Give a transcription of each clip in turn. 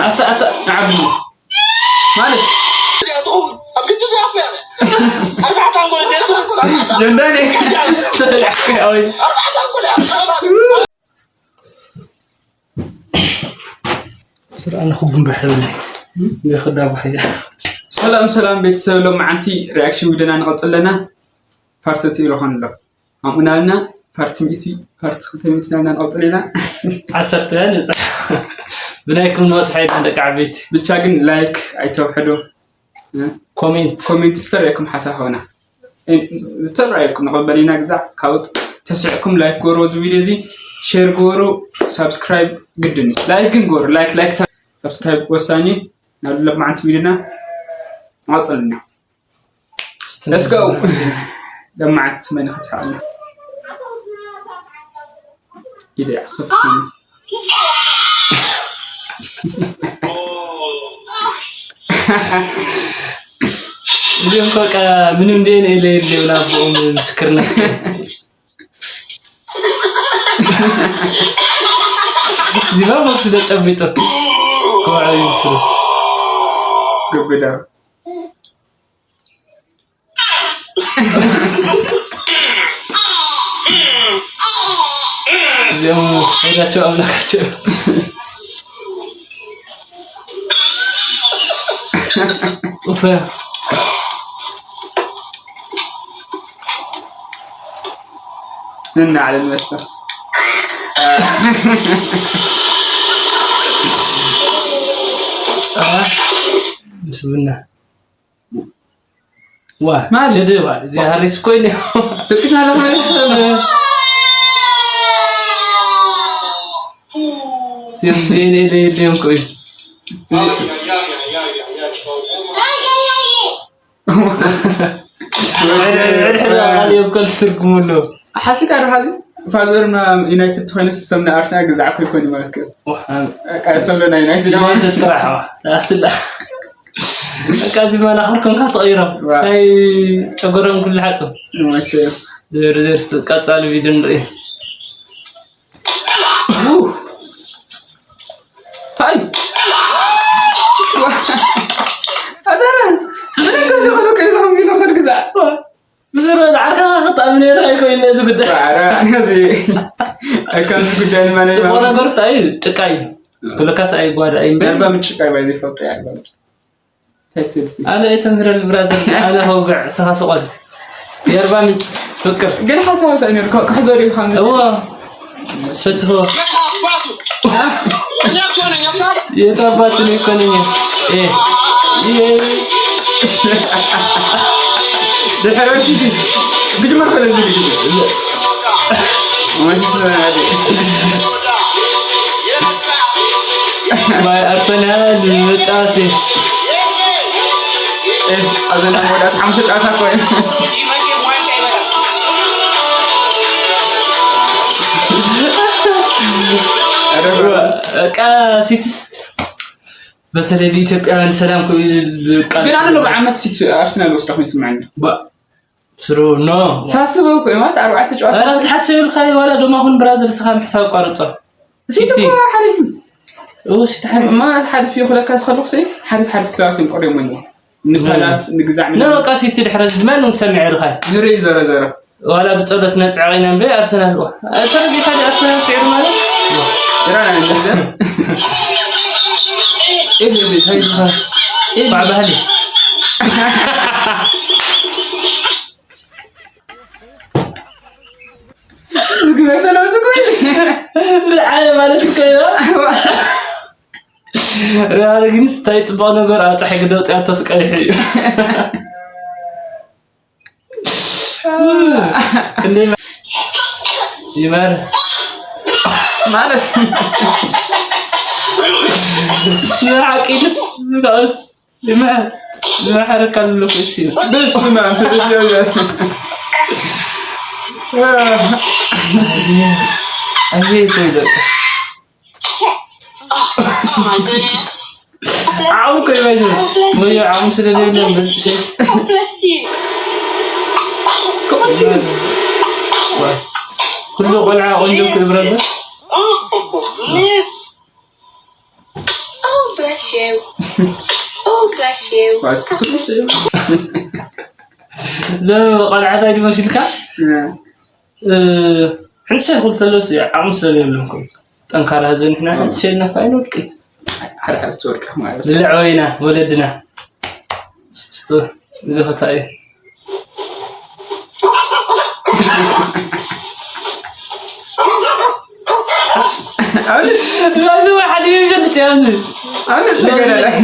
ኣታ ኣታ ንዓብኒ ማለት ጀንዳኒ ተለዕከ ኣወይ ስራ ንኽጉንበሕ የብለይ። ይኽዳ ጉሕያ። ሰላም ሰላም ቤተሰብ፣ ሎማዓንቲ ሪኣክሽን ቪድዮና ንቐጽል ኣለና። ፓርት እቲ ኢሉ ኾን ኣሎ። ኣምኡናልና ፓርቲ ሚእቲ ፓርቲ ክልተ ሚእቲ ናልና ንቐጽል ኢና። ዓሰርተ ያ ንብጻሕ። ብናይኩም ንበጽሕ ኣይኮን ደቂ ዓበይቲ። ብቻ ግን ላይክ ኣይተውሕዱ። ኮሜንት። ኮሜንት ዝተረኣየኩም ሓሳብ ሆና። ዝተረኣየኩም ንቐበል ኢና ግዛዕ። ካብ ተስዕኩም ላይክ ጎሮ እዚ ቪድዮ እዚ፣ ሼር ጎሮ፣ ሳብስክራይብ ግድን እዩ። ላይክ ግን ጎሮ፣ ላይክ፣ ላይክ፣ ሳብስክራይብ ወሳኝ እዩ። ናብ ለማዓንቲ ቪድዮና ንቐጽል ኢና። Let's go። ለማዓንቲ ስመኒ ከስሓልና። ኢደ ክፍት ነው። እዚኦም በቃ ምንም ዲኤንኤ ለየለ ብላ ኣቦኦም ምስክርነት። እዚማ ቦክስ ዶ ጨቢጡ? ከውዓዩ ምስሉ። ግብዳ። እዚኦም ሓይላቸው ኣምላካቸው። ኡፈ። ንናዕልን መስተ። ጸባ ምስ ቡና። ዋ፣ ማለት ጀጀ ዋ፣ እዚ ሃሪስ ኮይነ። ደቂስና ኣለና ማለት ነው። ሲም ዲኤንኤ ለየለ እዮም ኮይኑ። ሕድሕድ ቃል እዮም ከል ትርጉሙ ኣለዎ። ሓሲካ ዶ ሓዚ ፋዘርና ዩናይትድ ተኾይኑ ሰምና ኣርሰናል ግዛዕ እኮ ይኮን ማለት እዩ። ዋ፣ በቃ ሰምና ዩናይትድ ማለት ዩናይትድ ጥራሕ፣ ዋ፣ ታትላ። በቃ እዚ መናኽር ኮንካ ተቐይሮም። ዋ። ናይ ጨጎሮም ኩሉ ሓጹ። ይመቸ። ዘር ዘር ስ-፣ ቀጻሊ ቪድዮ ንርኢ። ታይ? ዋ። ኣደረ። ምን ከዚ ሆኖ ከዚ ሆኖ ከዚ ግዛዕ። ዋ። ብስሩ ዓርካ ክትኣምን እየ ኢልካ ኣይኮይን እዚ ጉዳይ። ኧረ፣ እዚ፣ ከምዚ ጉዳይ ንማን ጽቡቕ ኣይማምን። ነገር እንታይ እዩ? ጭቃ እዩ። ክልካስ ኣይጓዳ እዩ እምበር። ኣርባ ምንጭ ጭቃ እዩ ባይ ዘይፈልጥ እየ፣ ኣርባ ምንጭ። እንታይ ትብል ሲ? ኣነ እየ ተምህረኒ ብራዘር፣ ኣነ ከውግዕ፣ ንስኻ ስቆል። የርባ ምንጭ ፍቅር። ግን ሓሳብ ወሳኝ ነይሩ፣ ክሕዞ ድዩ ካብ እዎ። ፈትፎ። የት አባቱ ነው የኮነኝ? ኤ። ድሕረ ሲቲ ግጅመር ኮለ ዝግጅ። ባይ ኣርሰናል መጫወቲ። ኤ፣ ኣብዘን መወዳእታ ሓሙሽተ ጨዋታ እኮ እዩ። ኧረ በቃ ሲቲስ በተለይ ኢትዮጵያውያን ሰላም ክብል ቃል ግን ኣነ ሎሚ ዓመት ሲቲ ኣርሰናል ወስዳ ኮይኑ ይስምዓኒ። ባ-፣ ስሩ ኖ። ሳስበው እኮ እዩ፣ ማስ ኣርባዕተ ጨዋታ ኧረ ክትሓስብ ኢልካ እዩ፣ ዋላ ዶማ ኹን ብራዘር ስኻ ምሕሳብ ኣቋርጦ። ሲቲ ሲቲ። እኮ ሓሊፉ። ኦ፣ ሲቲ ሓሊፉ። ማ ሓሊፉ እዩ ክለካ ዝኸለኹ ሲ፣ ሓሊፍ ሓሊፍ ክለባት እዮም ቀሪቦም ኣለዉ። ንፓላስ፣ ንግዛዕ ኖ፣ ምናምን። በቃ ሲቲ ድሕሪ እዚ ድማ ንትሰምዕ ኢልካ እዩ። ንርኢ ዘረ ዘረ። ዋላ ብጸሎት ነጽዕቕ ኢና እምበይ ኣርሰናል ዋ። ተረዲእካ ድዩ ኣርሰናል ስዒሩ ማለት? ኢራን ኣይመስልን። ኤል፣ ኤል፣ ኤል፣ ታይ ዝበሃል? ኤል። ባዕ ባህሊ። ዝግመተ ለውጢ እኮ እዩ። ብልዓለ ማለት እኮ እዩ። ሪያል ግን ስታይ ጽቡቕ ነገር ኣጻሒ ግደውጥያቶስ ቀይሑ እዩ። ክንደይ ይመር ማለት ንሓቂ ድስ ንጋውስ ይመር ዝመሐረካ ዘለኹ እሺ። በስመ ኣብ ትደስ ያስ። ኣየ ኮይደ። ዓቕሚ እኮ ይበዝሕ። ወይ ዓቕሚ ስለ ዘይብለን በዝሕ። God bless you። Come on, Julie። ኩሉ ቆልዓ ቆንጆ ክብረዘ Oh, bless you. Oh, bless you. Mas por isso. ዘ ቆልዓታይ ድመሲልካ ሕንሰ ይኹል ተለስ ዓቕሚ ስለዘየብሎም ከም ጠንካራ ዘንሕና ሕንሰ ኢልና እኳ ኣይንወድቂ ሓደ ሓደ ትወድቀ ማለት ልዕወይና ወለድና ስቶ ዝኸታ እዩ ራሱ ሓደ ይፈልጥ ያምዝ ኣነ ተገዳላይ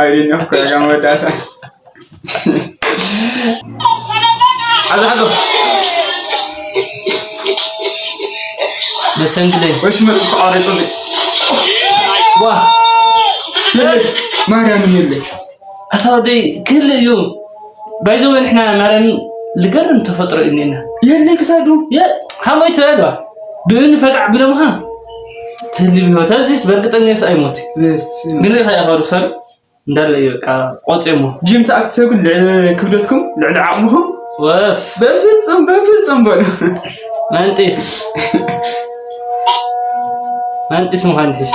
ኣይደኛ እኮ ያጋ መወዳእታ ሓዞ ሓዞ መሰንግለይ ወሽመጥ ተቋረጸ ዋ የለ ማርያምን የለ ኣታ ወደይ ክህል እዩ ባይዘወ ንሕና ማርያም ልገርም ተፈጥሮ እኒና የለ ክሳዱ ሃሞይ ትበልዋ ብእኒ ፈቃዕ ብለምሃ ትህሊ ብህይወት እዚስ በእርግጠኛ ስ ኣይሞት ግን ሪኻ ኢኻ ዶ ክሳዱ እንዳለ እዩ በቃ ቆፅሞ ጂም ትኣቲ ሰብ ግን ልዕሊ ክብደትኩም ልዕሊ ዓቕምኹም ወፍ በፍፁም በፍፁም በሉ መንጢስ መንጢስ ምዃን ይሕሽ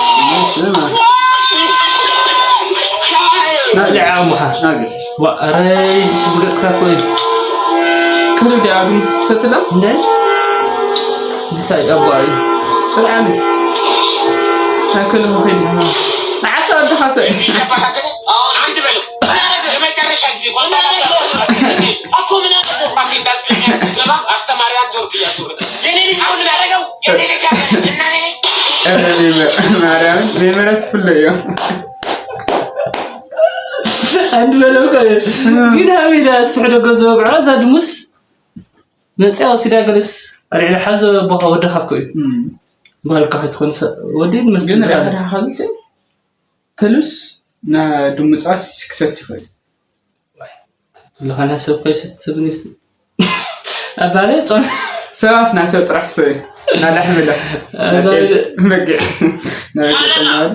ልዕሊ ዓቕምኻ ናብይ ሕሽ ዋ ኧረ ይሕሽ ብገፅካ እኮ እዩ ከሉ ዲኣ ግን ትሰትላ እንደ ዝታይ ኣቦ እዩ ተልዓኒ ናይ ከሉ ኸኸይድ ንዓታ ወድኻ ሰ አሁን አንድ በለው። የመጨረሻ ጊዜ ቋንቋ አስተማሪዋን ጆርጅ እያስወረደ የኔ ልጅ አሁን ያደረገው የኔ ልጅ አለ እና እኔ ማርያምን ናይ ምረት ፍሎ እዮም አንድ በለው እኮ ግን ሃበይ ዳ ስሕዶ ገዝኦ ብዕራ እዛ ድሙስ መፅያ ወሲዳ ገለስ ኣልዒላ ሓዘ ኣቦኻ ወድኻ እኮ እዩ ጓልካ ከይትኾን ወዲ ግን መስል ዳሕዳሓ ከሉስ ከሉስ ንድምፃስ ክሰት ይኽእል ለኸና ሰብ ከይሰት ትብኒ ኣባለ ፆም ሰባት ናይ ሰብ ጥራሕ ሰ ናላሕምለ መግዕ ናበገጠናሉ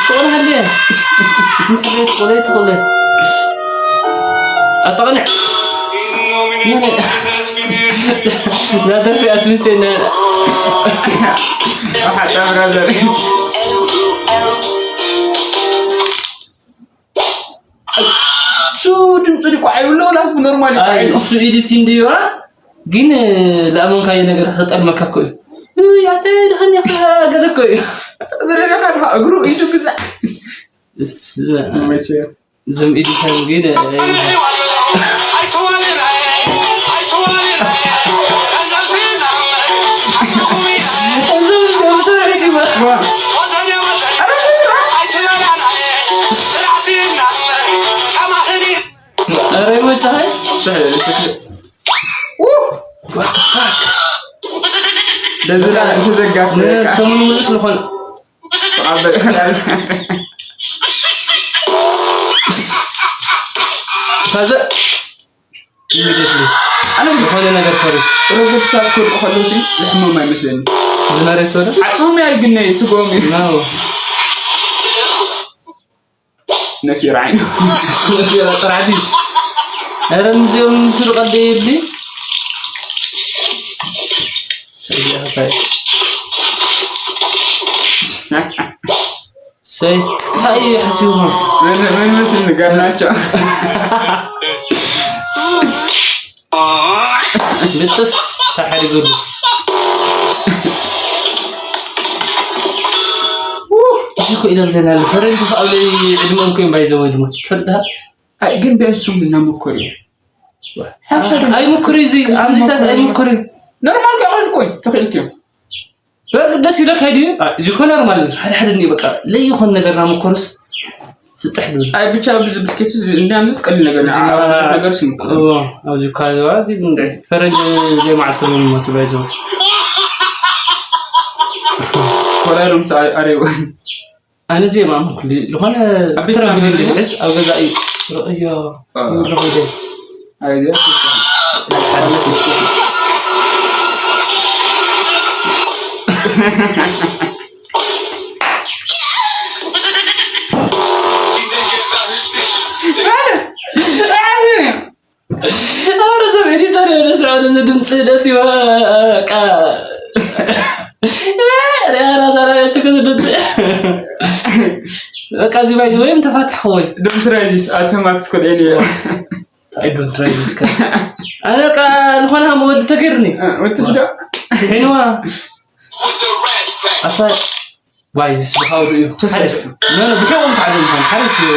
ሶና ሃለ ምትቤት ቆለይ ትቆለ ኣጠቕንዕ ዛደፊ ኣትምቸና ሓጣ ብራዘር ሱ ድምፁ ድቋዕ ይብሎ ላስ ብኖርማል ይቋዕ ይብሎ እሱ ኤዲቲንግ ድዩ ግን ለኣመንካዮ ነገር ክጠልመካ እኮ እዩ ያተ ድኸን ያኸ ገለ እኮ እዩ ዝረዳኻ ድኻ እግሩ ኢዱ ግዛ እስ- እዞም ኤዲተር ግን እዞም እዞም ስራሕ ሲባ ኧረ ይመቻኸ ለዝራ እንተዘጋት ሰሙን ሙሉእ ስለኾነ ተቐበል ፋዘ ኢሚዲየትሊ ኣነ ግን ዝኾነ ነገር ፈሪስ ሮቦት ሳብ ክወድቁ ከለዉ ሲ ዝሕመሙ ኣይመስለኒ ዝመሬት ወደ ዓፅሞም እያ ግን ስጎም እዩ ናው ነፊር ዓይኑ ጥራሕዲ ኧረ ምዚኦም ምስሉ ቀልደ የድሊ ሰይ እንታይ እዩ ሓሲብኩም ምን ምን ምስል ንገርናቸው ልጥፍ ተሓዲገሉ እዚ ኮ ኢለ ብለና ኣሎ ፈረንጂ ከ ኣብ ዕድመም ኮይም ባይዘወ ድሞ ትፈልጥሃ ኣይ ግን ቢያንስ ሱም እናመኮር እዩ ሓምሳ ድማ ኣይምኩር እዚ ኣምዚታት ኣይምኩር ኖርማል ከቐል ኮይ ተኽእልት እዮም በርግ ደስ ይለካ ድዩ እዚ ኮ ኖርማል እዩ ሓደ ሓደ እኒ በቃ ለይኾን ነገር ናመኮርስ ስጥሕ ድብል ኣይ ብቻ ብዝብል ኬት እንዲያምስ ቀል ነገር ነገር ስምኩ ኣብዚ ካዘዋ ፈረንጂ ዘይመዓልቲ ሞት ባይዘው ኮላሎም ኣሬወ ኣነ እዚ የማእመንኩ ዝኾነ ኣብ ቤት ትረግል ትምህርቲ ዝሕዝ ኣብ ገዛ እዩ ርእዮ ኣዎ። ይብሎ ሆይደ ኣይዲያ ናይ ሳልስ ጽደት ይበቃ። ሪያራ ታራ ችግር ድምፅ። በቃ እዚ ባይዚ ወይም ተፋትሕ ወይ። Don't try this. Automatic squad anyway. I don't try this. ኣነ በቃ ዝኾነ ሃም ወዲ ተገርኒ። What the fuck? ሄንዋ ኣታ ባይዚስ ብኻውዱ እዩ። ሓሪፍ። ኖ ኖ ብሕቑም ተዓሊም ኾን ሓሪፍ እዩ።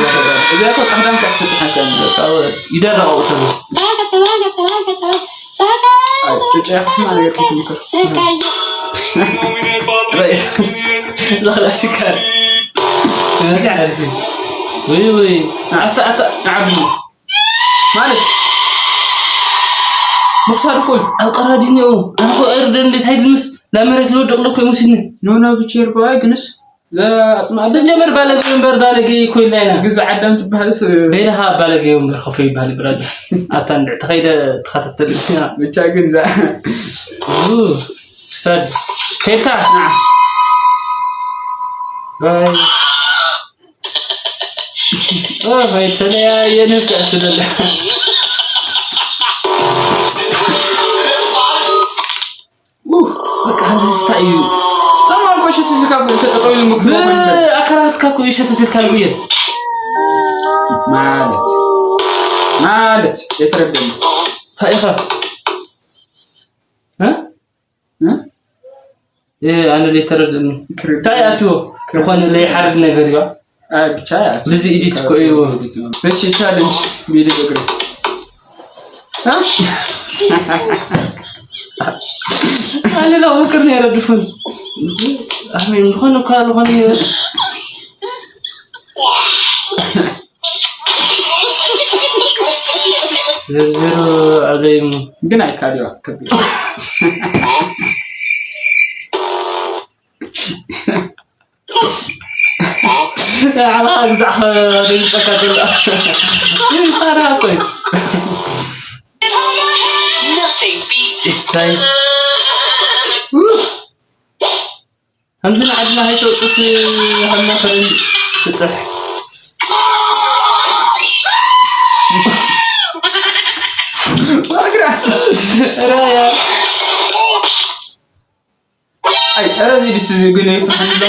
እዚኣ እኮ ቀዳም ካሰጥሓካ። ይደረቐ ተብሎ። ጭጫ ያኽፍና ነገር ክትምክር። ذا كلاسيكال. እዚ ሓሪፍ እዩ። ወይ ወይ ኣታ ኣታ ዓብኒ ማለት ምኽሳር እኮ እዩ። ኣብ ቀራዲኒኡ ኣነ እኮ እርደ እንዴት ሃይድምስ ናብ መሬት ልወድቕ ለኮ ይመስልኒ። No, no, ብቼር ባይ ግንስ ለኣጽማለ ስጀመር ባለጌ እምበር ባለጌ እኮ ኢልና ኢና። ግዛ ዓዳም ትበሃልስ በይንኻ ባለጌ እምበር ከፎ ይበሃል ብራዘር። ኣታ እንድዕ ተኸይደ ተኸታተል። ብቻ ግን እዛ ኡ፣ ክሳድ ከይድካ ባይ ባይ ተለያየን እኮ ትደለ። በቃ እዚ ስታይ እዩ። ለማልኮ ሸትትካ ተጠጠው ኢሉ ምክሮ ብኣካላትካ እኮ ይሸትትልካ ልኩየን ማለት ማለት የተረደም ታኢኻ ኣነ ዘይተረድእኒ እንታይ ኣትዎ ዝኾነ ዘይሓርድ ነገር እዩ። ብቻ ልዚ ኢዲት እኮ እዩ። እሺ ቻለንጅ ሚሊ እግሪ ኣነ ላ ምክር ነይረ ድፉን ኣሜን ዝኾነ እኳ ዝኾነ ነይረ ዝርዝሩ ኣለይሙ ግን ኣይካድዋ ከቢድ ዓላ ግዛዕ ከደምፀካ ዘሎ ይሳራ እኮ እዩ። እሳይ ከምዚ ንዓድና ከይተውፅስ ሃልና ፈረን ስጥሕ ዋግራ ራያ ኣይ ኧረ እዚ ድስ እዚ ግን ይፍርሓን ኣሎ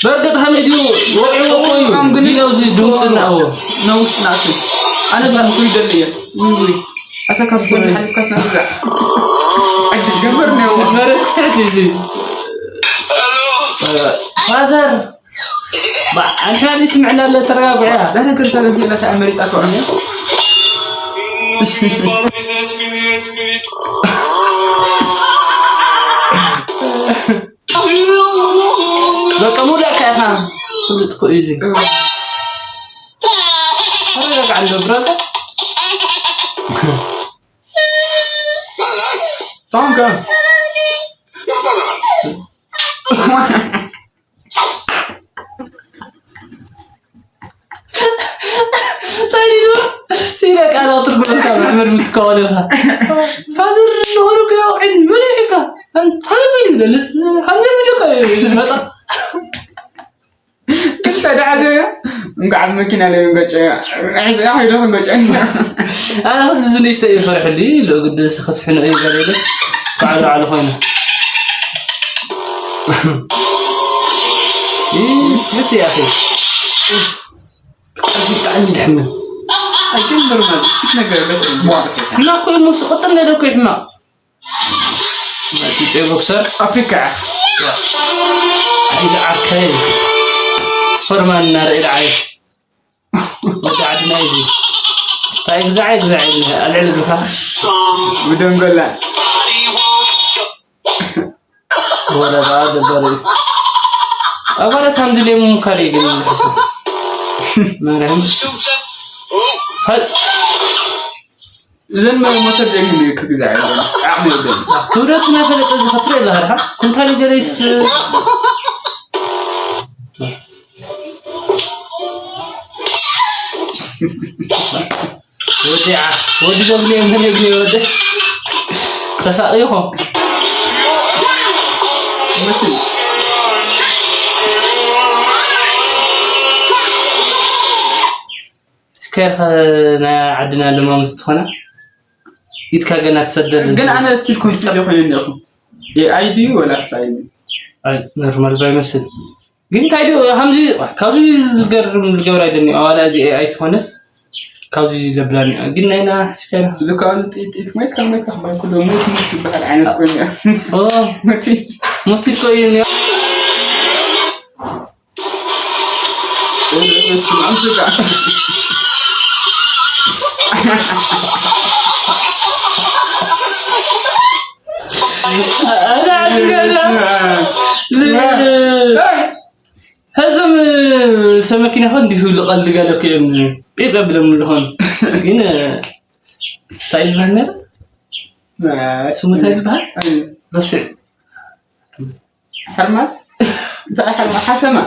በርግጥ ከመይ ድዩ ወቂዎ እኮ እዩ ግን ግን ኣብዚ ድምፂ እናእዎ ነውሽጢ ናቱ ኣነ ዛን ኩሉ ይደሊ እየ ውይ ውይ ኣታ ካብ ጎኒ ሓሊፍካስ ናብ ገዛ ዕድል ገመር ነው መረት ክስዕት እዩ እዚ ፋዘር ኣንሕና ይስምዕና ኣሎ ተረጋግዑ እያ ዳነ ክርስቲያን እንትና ተኣመሪጣ ተዋዕነ በቃ ሙዳእካ ኢኻ ፍልጥ እኮ እዩ እዚ ተረጋግዓ ኣሎ ብራዘር ታንከ እንታይ ኢሉ ሲለ ቃዛ ትርጉም ካብ መሕመድ ምትከወል ኢኻ ፋዘር ንሆኑ ከያውዕን መን ኢኻ እንታይ ቢል ይብለልስ ሓምዘ ሚደካ መጣ እንተ ደሓዘዮ እንኳዕ ኣብ መኪና ለምን ገጨ ሕዚ ኣኺዶ ክገጨ ኣነ ኸስ እዚ ንእሽቶ እዩ ፈርሕሉ ኢሉ ግዲ ከስሕኖ እዩ ገለለስ ባዕሉ ባዕሉ ኮይኑ ትስብት እያ ኣኺ እዚ ብጣዕሚ ድሕምን ኣይግን ኖርማል ስክ ነገር ገጥም ሕማቅ ኮይኑ ስቅጥል ነደ እኮ ሕማቅ ኢትዮጵያ ቦክሰር ኣፍሪካ ኢኻ ኣይዚ ዓርከይ ሱፐርማን እናርኢ ደዓየ ወዲ ዓድና እዚ እንታይ ግዛዕ ግዛዕ ኢልና ኣልዕል ብካ ብደንገላ ወረዳ ደበሪ ኣባላት ሃንድሌ ምምካር እዩ ግን ንሕሱ ማርያም እዘን ሞተር ደሚኑ እዩ ክግዛዕ የለን ዓቕሚ የለን ክብደቱ ናይ ፈለጠ ዝኸትሎ የለ ኸድሓ ኩንታል ገለይስ ወዲ ዓኽ ወዲ ደብልየ መን የግኒ ወዲ ተሳቒኹም ስከርኸ ናይ ዓድና ለማምስ ትኾና ኢድካ ገና ትሰደል። ግን ኣነ ስቲል ኮንፊዝ ኮይኑ እኒኹ። ኤኣይ ድዩ ወላስ ኣይ ድዩ? ኣይ ኖርማል ባይመስል ግን እንታይ ድዩ ከምዚ ካብዚ ዝገርም ዝገብር ኣይደኒ ኣዋላ እዚ ኤኣይ ትኾነስ ካብዚ ለብላኒ ግን ናይና ሓስከና እዚ ካብ ጥይት ጥይት ሞይት ካብ ሞይት ክባሃል ኩሉ ሙት ሙት ዝበሃል ዓይነት ኮይኑ ኦ ሙቲ ሙቲ እኮ እዩ ሀዝም ሰመኪና ኸ እንዲሁ ልቐልድ ገለ እኮ እዮም ጴጥ ኣቢሎም ኣለኾን ግን እንታይ ዝበሃል ነረ ስሙ እንታይ ዝበሃል ረስዕ ሕርማስ እንታይ ሕርማ ሓሰማ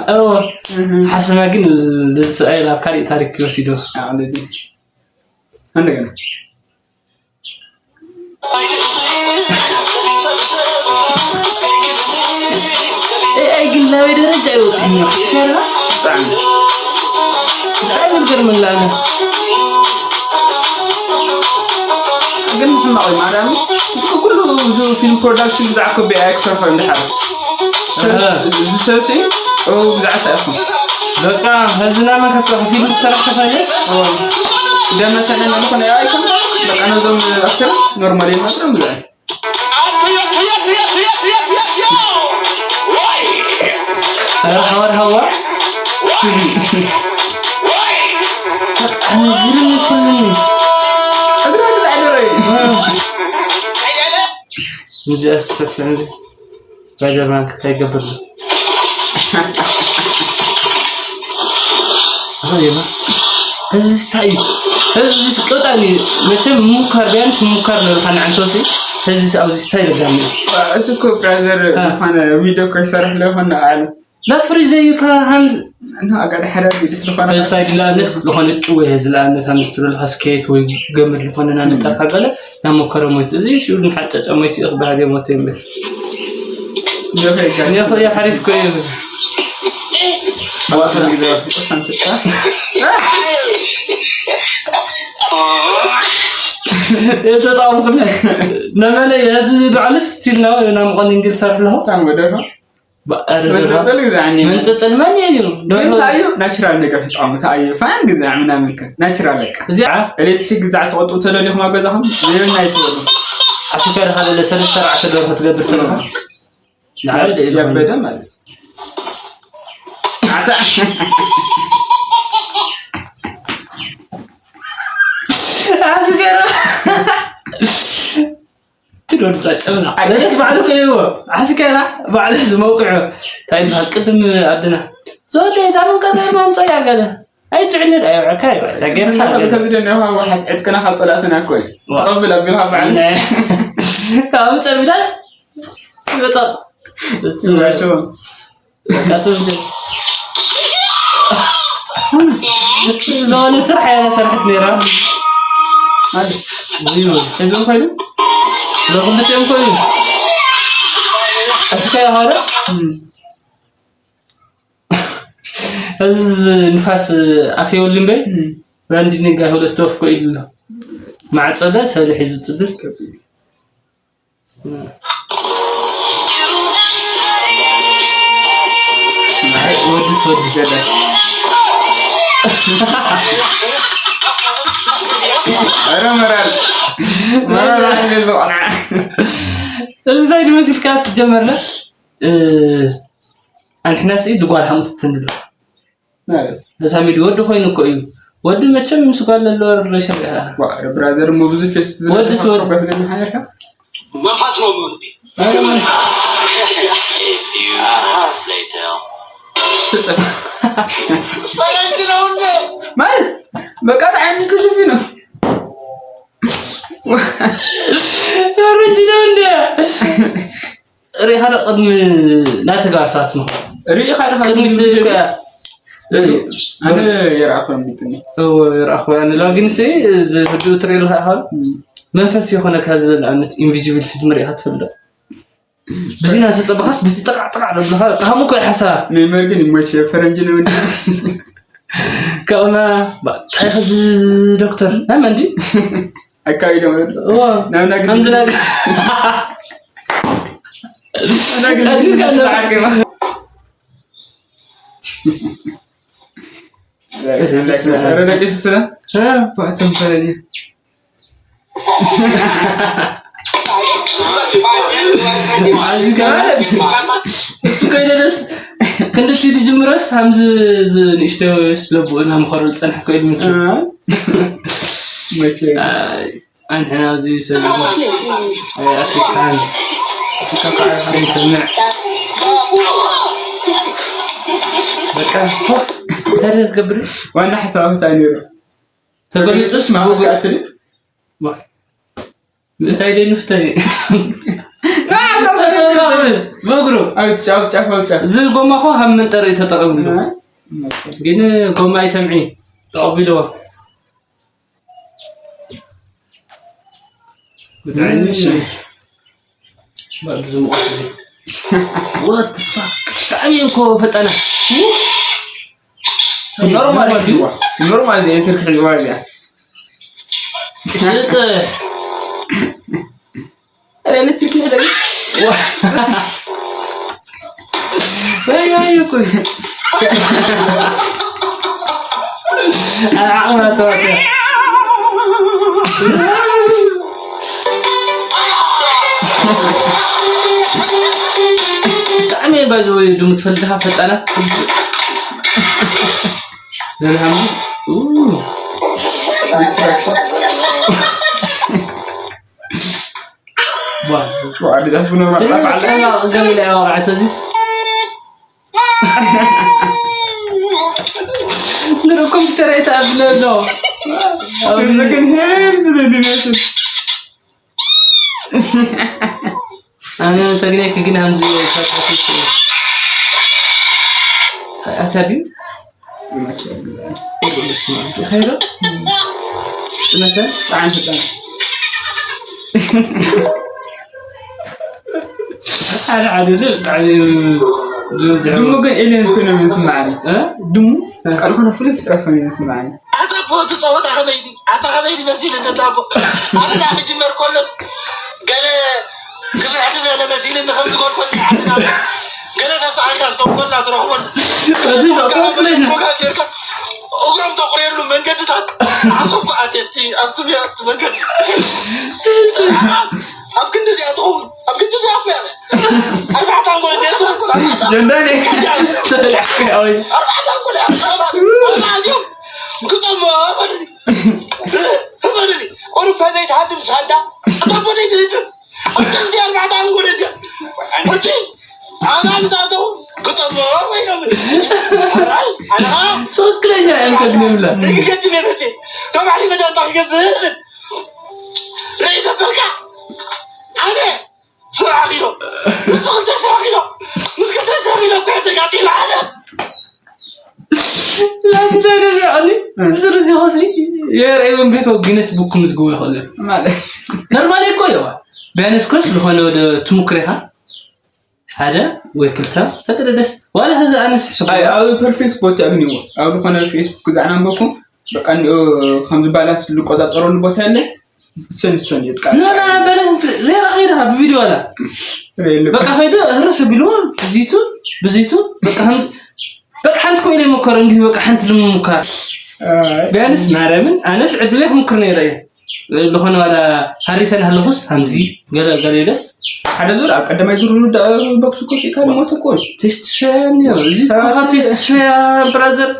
ሓሰማ ግን ልዝስኣይ ናብ ካሊእ ታሪክ ይወሲዶ እንደገና ኤኣይ ግን ናበይ ደረጃ ይበፅሕኒ ሕስከራ ብጣዕሚ ዝገርመላ ኣነ ግን ሕማቕ እዩ ማርያም እዚ ኩሉ እዚ ፊልም ፕሮዳክሽን ብዛዕባ ኮ ብኤኣይ ክሰርሖ እንድሓር ዝሰብሲ ብዛዕባ ሳይኹም በቃ ህዝና መን ከፍቶ ፊልም ክሰርሕ ተፈለስ ደመሰነ ዝኾነ ኣይኮን በቃ ነዞም ኣክተር ኖርማል የማጥረም ብዛዕባ ኧረ ሓወር ሓዋ ኣነ ግርም ይኩልኒ እግራ ግዛዕ ደረይ እዚ ኣስተሳሰብ እዚ ስፓይደርማን ክታይ ገብር ርእየማ እዚ ስታይ እዩ እዚ ስቀጣኒ መቸም ምሙካር ቢያንስ ምሙካር ነብልካ ንዓንተወሲ እዚ ኣብዚ ስታይ ለጋሚ እዚ እኮ ብራዘር ዝኾነ ቪዲዮ እኮ ይሰርሕ ለ ይኾን ኣሉ ላፍሪ ዘይካ ሃምዝ ንኣጋደ ሓደ ቢልስ ዝኾነ እዚ ስታይ ድላነት ዝኾነ ጭወ ዝለኣነት ሃምዝ ትብልካ ስኬት ወይ ገመድ ዝኾነ ናንጠርካ ገለ ናሞከረ ሞይቱ እዚ ሽኡ ንሓጨጨ ሞይቱ እዩ ክበሃል እየ ሞተ ይምበል ጆፍሬ ጋር እኔ እኮ የሐሪፍ እኮ ይህ ባባከል ግዜ ቁሳን ትጣ የተጣምኩ ነመለ የዚ በዓልስ ስቲል ነው ናምቆን እንግል ሰርሕ ለሆ ታን ወደ ነው መንጠልጠል ግዛዕኒ መንጠልጠል መን እዩ ግን ታዩ ናቹራል ነገር ትጣሙ ታዩ ፋን ግዛዕ ምናምን ከ ናቹራል ለካ እዚኣ ኤሌክትሪክ ግዛዕ ትቆጡ ተደሊኹም ኣብ ገዛኹም ዘይብልና ይትበሉ ኣስከ ደኻ ለለ ሰለስተ ኣርባዕተ ደርሆ ትገብር ተለኻ ንዓበደ ያበደ ማለት ኣስገራ ትዶል ጨምና ደስ ባዕሉ ከይዎ ኣስገራ ባዕሉ ዝመውቅዑ እንታይ ይበሃል ቅድም ኣድና ዝወደ የዛምን ቀበር ማምፀ ያገለ ኣይትዕንድ ኣይውዕካ ይውዕካ ገርካ ከዚ ደና ውሃ ዋሓት ዕጥቅና ካብ ፀላእትና እኮ እዩ ተቐብል ኣቢልካ በዓል ካብ ፀቢዳስ ይወጣ ስባቸው ዝኾነ ስራሕ እያ ሰርሐት ነይራ እዞም ኮይኑ ለክልቲኦም ኮይኑ እስከ ሆረ እዚ ንፋስ ኣፍ የብሉ እምበር ራንዲ ነጋ ሁለት ወፍ ኮ ኢሉ ኣሎ ማዕፀ ዶ ሰብሊ ሒዙ ፅድር ወድስ ወዲ ገዳይ ኧረ መራር መራር ኣንገል ዝቆልዓ እዚ እንታይ ድመሲልካ ስጀመርና ኣንሕናስ ድጓል ሓሙት ትንብል ማለት ነዛ ሚድ ወዲ ኮይኑ እኮ እዩ ወዲ መቸም ምስ ጓል ለለወ ሪሌሽን ዋ፣ ኧረ ብራዘር እሞ ብዙ ፌስ ወዲ ስ ወዲ። ጓስ ለምሓነካ መንፈስ ነው የሚሆን A few hours later. ስጥር ፈረንጅ ነው እንደ ማለት በቃ ዓይኑ ተሸፊ ነው ፈረንጅ ነው እንደ ሪኻ ዶ ቅድሚ ናተጋር ሰዓት ንኾ ሪኢኻ ዲኻ ቅድሚት ቪድዮ? እኮ እያ። ኣነ የረኣኹ እዮም ቢትኒ እዎ ይረኣኹ ኣለዋ ግን ሲ ዝህድኡ ትርኢ ኣለኻ ኢኻ መንፈስ የኾነካ ዝብል ኣብነት ኢንቪዚብል ፊልም ሪኢኻ ትፈልጥ ዶ? ብዚ ናተፀበኻስ ብዚ ጠቃዕጠቃዕ ዘብለኻ ካምኡ እኮ ሓሳብ ሜመር ግን ይሞች ፈረንጅ ነው እንዲ ከማ እንታይ ኸዚ ዶክተር ናይ መን ድዩ? ኣካይዶ ማለት እዋ ናብ ናይ ከምዚ ነገር ናይ ግድን ተዓቂባ። ኧረ ደቂ ስስና። ባሕቶም ፈለኒ። ማለት እቲ ኮይነ ደስ ክንድቲ ዝጅምረስ ሃምዚ ንእሽቶ ስለብኡ እናምኸሩ ዝፀንሐት ኮይኑ ምስ መቼ ኣንሕና ኣብዚ ፈዚ ኣፍሪካን ኣፍሪካ ከዓ ሓደ ይሰምዕ በቃ ኮፍ እንታይ ክገብር ዋና ሓሳብ እንታይ ነይሩ? ተገሊጡስ ማወቅ ኣትል ምስታይ ደይ ምስታይ በእግሩ ኣብ ጫፍ ጫፍ ኣብ ጫፍ እዚ ጎማ ኮ ሃብ መንጠር እዩ ተጠቐምሉ ግን ጎማ ይሰምዒ ተቐቢልዎ ብጣዕሚ ዝሙቐት እዚ What the fuck? ብጣዕሚ እዮም ኮ ፈጠነ ኖርማል እዩ ኖርማል እዚ ኤሌክትሪክ ሒዝዋ እያ ስጥሕ ኧረ ኤሌክትሪክ ይሕደግ ወያዩ እኮ እዩ። ዓቕማ ተዋፅያ ብጣዕሚ እየ ባይዘወይ ድሙ ትፈልጥካ ፈጣናት ዘልሃም ዲስትራክሽን ዋ ኣዴታት ብኖርማል ፃፍ ዓለ ጨማ ገለ ኢላ ያወቃዕት እዚስ ንርኢ ኮምፒተር ኣይተኣብለ ኣሎ እዚ ግን ሄር ዝብል ይመስል ኣነ ተግኔክ ግን ሃምዚ ኣትያ ድዩ ይኸይዶ ፍጥነተ ብጣዕሚ ፍጥነት ሓደ ሓደ ዶ ብጣዕሚ ዝበዝሕ ድሙ ግን ኤሊየንስ ኮይኖም ይስማዓኒ እ? ድሙ ካልእ ኮነ ፍሉይ ፍጥረት ኮይኖም ይስማዓኒ ኣታ ኣቦ እቲ ፀወታ ከመይ ድዩ ኣታ ከመይ ድዩ መሲል እንደታቦ ኣብዛ ክጅመር ከሎስ ገለ ክብሕቲ ገለ መሲልኒ ከም ዝኮንኮን ዓድና ገለ ተሰኣልካ ዝተንኮልና ትረኽቦን ወዲ ዘእተወ ፍለኛ ሞጋ ጌርካ እግሮም ተቁርየሉ መንገድታት ዓሰብ ኣቴቲ ኣብቲ ኣብቲ መንገዲ ኣብ ክንዲ እዚኣ ትኸውን ኣብ ክንዲ እዚኣ እኮ እያ ኣርባዕተ ኣንጎል እንዴት ትኸውን ኣርባዕተ ጀንዳኔ ተለያሕከ ወይ ኣርባዕተ ኣንጎል እያ ኣርባዕተ ኣዚኦም ግጠሞ በሉኒ በሉኒ ቁሩብ ከዘይትሃድም ሳንዳ ጠቦ ዘይትህድም ኣብቲ ኣርባዕተ ኣንጎል እንዲ ሕጂ ኣና ንዛተው ግጠሞ ወይ ነው ኣና ትክክለኛ እዮም ከግኒ ይብላ ገግገቲ ቤተሰብ ተባዕሊ መዳንታ ክገብር ርእይ ተበልካ ኣነ ስራሕ ኢሎ ምስ ክልተ ስራሕ ኢሎ ምስ ክልተ ስራሕ ኢሎ እኮ ተጋጢመ ኣነ ላኪታደረኒ ምስር እዚ ሆሲ የርእይውን ቤኮ ጊነስ ቡክ ምዝግቡ ይኽእል ማለት ኖርማሊ እኮ እየዋ ቢያንስ ኮስ ዝኾነ ወደ ትሙክሬኻ ሓደ ወይ ክልተ ተቅደደስ ዋላ ህዚ ኣነስ ሕሰብ ኣብ ፐርፌክት ቦታ ኣግኝዎ ኣብ ዝኾነ ፌስቡክ ዛዕና ኣንበብኩም በቃ እንዲኡ ከም ዝባላት ዝቆጻጸረሉ ቦታ የለ ሰንሰን የጥቃ ኖ ና በለስ ሌላ ከይድኻ ብቪዲዮ ዋላ በቃ ከይዱ ህርስ ቢሉ ብዚቱ ብዚቱ በቃ ከም በቃ ሓንቲ ኮይነ ይሞከር እንዲሁ በቃ ሓንቲ ልምሙካር ቢያንስ ማርያምን ኣነስ ዕድለይ ክምክር ነይረ እየ ዝኾነ ዋላ ሃሪሰ ናሃለኹስ ሃምዚ ገለ ገለ ኢለስ ሓደ ዙር ኣብ ቀዳማይ ዙር ንውዳእ ቦክስ ኮፍ ኢልካ ንሞት እኮ እዩ። ቴስት ሸያ እኒኦ እዚ እኮ ካብ ቴስት ሸያ ብራዘር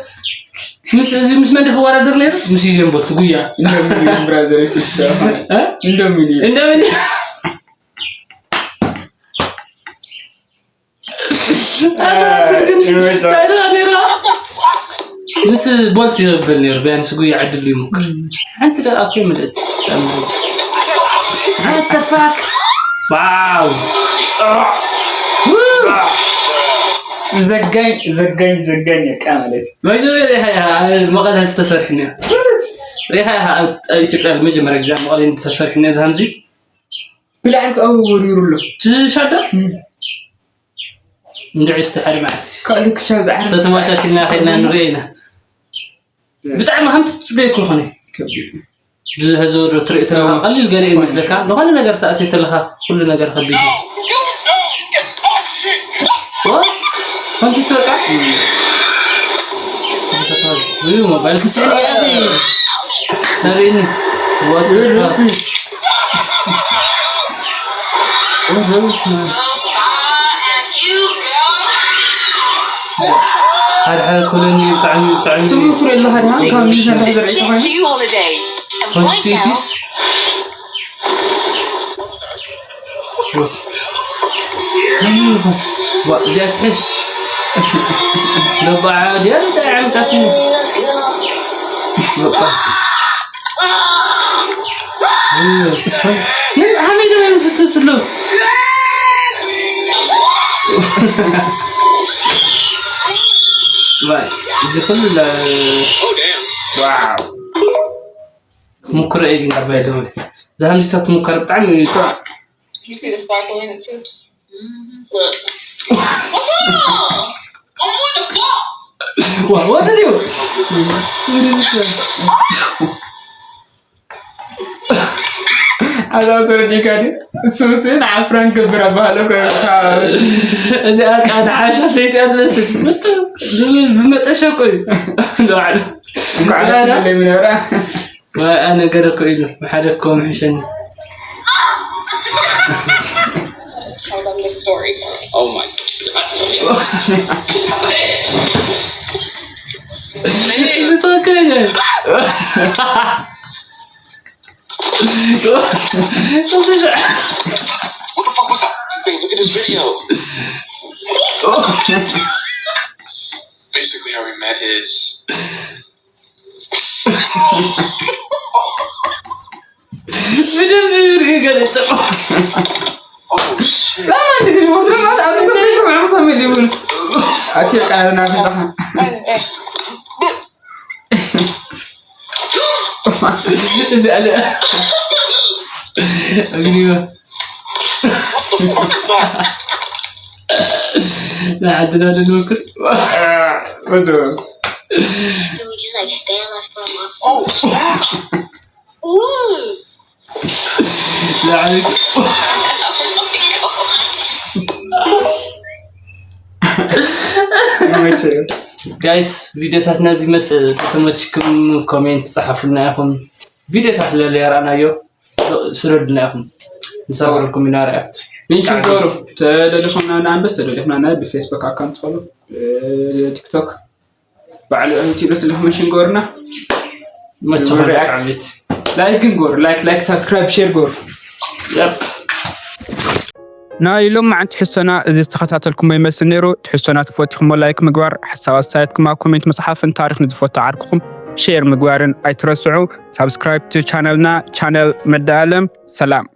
ምስ እዚ ምስ መን ክወዳደር ነይሩ ምስ ዩዜን ቦልት ጉያ ኢንዶሚኒየም ብራዘር ሲስተር እ? ኢንዶሚኒየም እንደምን ታዲያ ነይራ ምስ ቦልት ይብል ነይሩ ቢያንስ ጉያ ዕድሉ ይሙክር ሓንቲ ደኣ እኮ ይመልእት ተፋክ ዋው ዘጋኝ ዘጋኝ ዘጋኝ በቃ ማለት እዩ። መጀመርያ ሪኢኻ ኢኻ ኣብ መቐለ ዝተሰርሕ እኒኦ ሪኢኻ ኢኻ ኣብ ኢትዮጵያ መጀመርያ ግዜ ኣብ መቐለ ዝተሰርሕ እኒኦ ዝሃምዚ ብላዕሊ ከኣ ወሪሩ ኣሎ ትሻዳ እንድዒ እስቲ ሓደ መዓልቲ ካልእ ክሻ ዝዓር ተተማቻችልና ከድና ንሪኦ ኢና ብጣዕሚ ከም ትፅበየኩ ይኾነ ከቢድ እዩ። ዝህዞ ዶ ትርኢ ተለኻ ቀሊል ገለ እዩ መስለካ። ዝኾነ ነገር ተኣትዮ ተለኻ ኩሉ ነገር ከቢድ እዩ። What? ፈንቲቶ በቃ። ውይ፣ ሞባይል ክትስሕል እያ። ተርእኒ። What the fuck? ሓደ ሓደ ኮሎኒ ብጣዕሚ፣ ብጣዕሚ ትብሉ ትርኢ ኣለኻ ድኻ? ካብ ሚዛን እንታይ ዘርኢ ተኾይኑ? ፈንቲቶ ኢቲስ? ዋ፣ እዚኣ ትሕሽ። ለባዓ ድያ እንታይ ዓምጣትኒ? በቃ። ምን ሃመይ ደም የምስትትሉ? ባይ፣ እዚ ኩሉ ለ-፣ ዋው። ክምክሮ እየ ግን፣ ባይ ዘ ወይ። እዛ ሃምስታት ትምከር ብጣዕሚ እዩ እኮ። You see the sparkle in it too? Look. What's up? I'm what the fuck? What did you? ኣዛ ተረዲካ ድዩ? እሱ ምስ ንዓ ፕራንክ ገብር ኣባሃለ እኮ። እዚኣ ቃ ንዓሻ ሰይቲ እያ ትመስል። ምጥ ዝብል ብመጠሸ እኮ እዩ። ንባዕሉ። እንኳዕ ደስ ይበለይ ምነበራ። ወኣ ነገር እኮ ኢሉ ሓደ እኮ ምሕሸኒ። Tell them the story. Oh my god. እዚ ትኽክለኛ እዩ። What the fuck was that? Babe, look at this video. Basically, how we met is ብደንብ ርኢ ገለ ጨቆ። Oh shit. ላማ ንግሪ ወስደናት ኣብ ተመልሶ ማምሳ መሊቡን። ኣቲ ቃልና ፍንጫኻ። እዚ ኣለ። ኣግኒባ። ንዓድና ንንወክል። ወዶ። Can we just like stay on that phone? Oh snap! Ooh. ንዓይ ጋይስ ቪዲዮታትና እዚ መስ ተተመችኩም ኮሜንት ጸሓፉልና ኢኹም። ቪዲዮታት ለለ ያራናዮ ስረድና ኢኹም። ንሳበረኩም ኢና ሪኣክት። ሜንሽን ገሩ ተደሊኹምና ንኣንበስ ተደሊኹምና ናይ ብፌስቡክ ኣካውንት ትኸሉ ቲክቶክ ባዕሉ ቲሎ ትልኹ ሜንሽን ገሩና። መቸኹም ሪኣክት። ላይክ ግን ገሩ ላይክ ላይክ ሳብስክራይብ ሼር ገሩ። Yep. ናይ ሎማዓንቲ ትሕዝቶና እዚ ዝተኸታተልኩሞ ይመስል ነይሩ። ትሕዝቶና ተፈቲኹሞ ላይክ ምግባር፣ ሓሳብ ኣስተያየትኩም ኣብ ኮሜንት ምጽሓፍን ታሪኽ ንዝፈቱ ዓርክኹም ሼር ምግባርን ኣይትረስዑ። ሳብስክራይብ ቱ ቻነልና፣ ቻነል መድኣለም። ሰላም።